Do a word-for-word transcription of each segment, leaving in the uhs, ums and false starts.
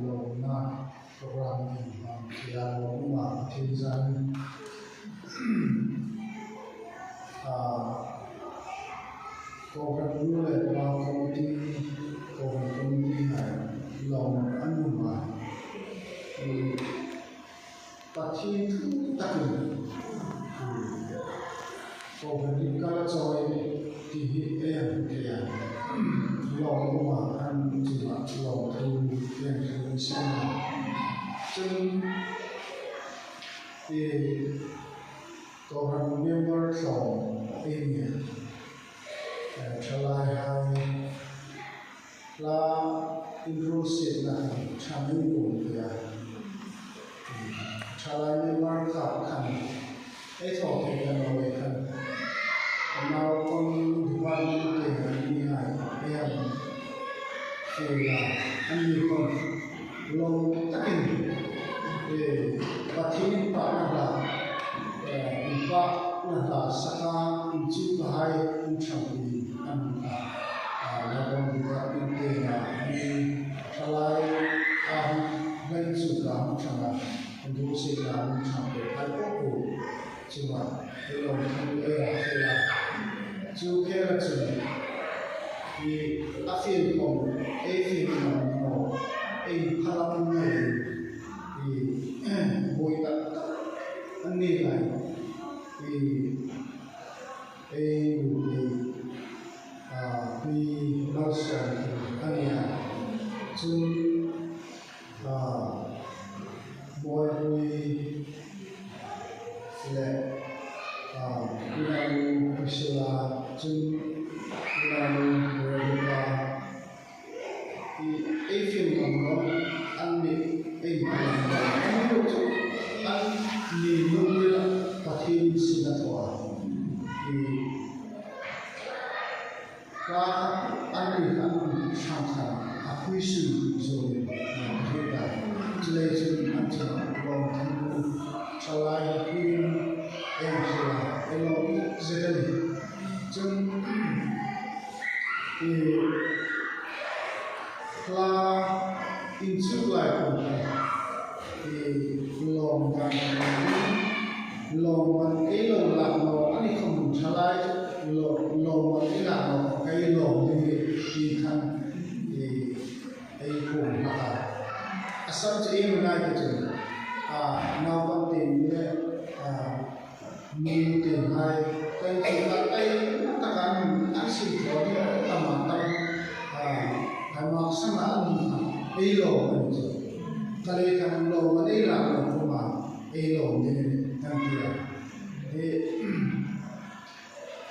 Longna program ni bang khe ya longma thiljan. Ah, program ni le ba committee, program committee hai long anuma. Pathin takin. Kobani kala choi tihi eyang kaya. Long uma an chima long thu yang thu sima. Chun e program member thong enya. Thalai hai. La improve sitna khan thamwi bo kaya. Thalai member kha khan etho khe kano khan. Nao kon department ke ni hai eyam kaya ani kon. Long takin, eh, Pathin pa na da, eh, pa na da saka inchi bahai inchang pi an ka, ah, labon buka pinte na ni thalai ah bai chu ka inchang na, do se ka inchang pe hai ko ko. Chuma, elong thangwi aya khela. Chu khela chuma. I afil kong, ei fil kong no, ei phalam nai. I boi tak tak ani lai. I, ei, ei, ah, pi malsa ani ya. Chu Ah, Boy Hui le, ah, Pinanu Priscilla, Jun, Pinanu Rebecca, i, ei film no, ani, ei, ani, ani, ani, Pathin sina thoa. I, Ka ani ani sangsa akui sui joi hita chilai chilai ansa long thangu chalai huin eng sila elo zetani chung i kla inchuk lai kong kha. Long man, long man, ei long lakno ani khomung salai, long man, ei lakno kok kai long dingri, i khan, ei, ei khum haka. Asam che ei manai ke chung, a, nau bang te ni le, a, Mung twi hai, tei twi tak tei tak ang aksi thwani tama tang, ah, hai mak sana ang ei lo ani cho. Kale kan lo mane la lo kuma ei lo ni kan tia. E,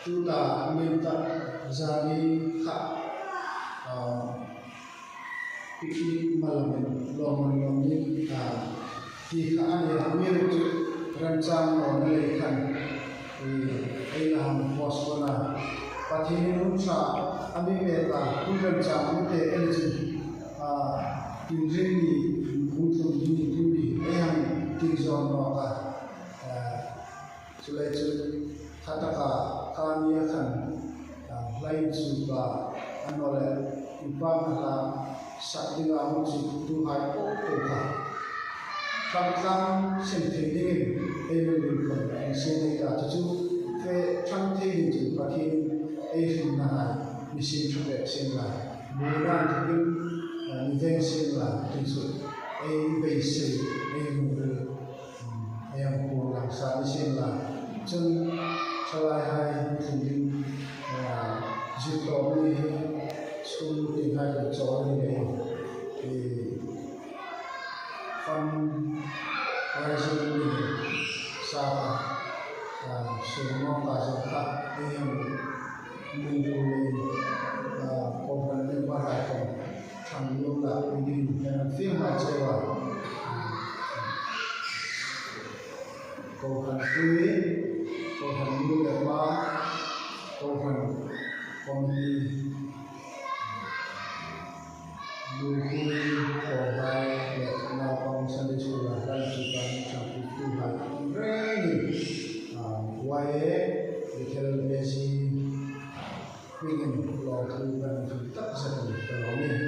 tu ta min ta jani kha, ah, Picnic malamin lomon lomni, ah, ti kha ani hamir chu ranchang lomni lei khan, eh, ei laham pos kona. Pathini nungsa ami me ta kun ranchang mi te el chu, ah, tin ring ni, kun thum ni, kun ni, ei ham tin zon no ka, ah, Chulai chu khataka kamiya khan, ah, hlai chu ba anole ipa mala sakdinga muchi tu hai ko ko kha. Khamkham sengtheng dingin ei lungding khon sengtheng ta chu chu fe thang thei ding chu Pathin ei himna hai misin thang le seng la. Buran thangin, ah, niveng seng la tu chu ei bei sei ei lungding. Ayang ko langsa ni sin la. Chung salai hai thumding, ah, jito ni school ni hai ko chol ni le. Eh, fun raising ni sa, ah, sumo ka jaka ayang ni le, ah, ko ban ni ba hai ko. Thangwi wngkha, wngkha, wngkha, wngkha, wngkha. Kokhan twi, kokhan nukjakma, kokhan committee, nukwi, kobai, lekha, nokong, Sunday school, hai, chwng, chwng, chwng, hai, rengni, ah, Y A, Bethel, B C, Bini ulo thangwi bini thangwi tak jatani kwlangni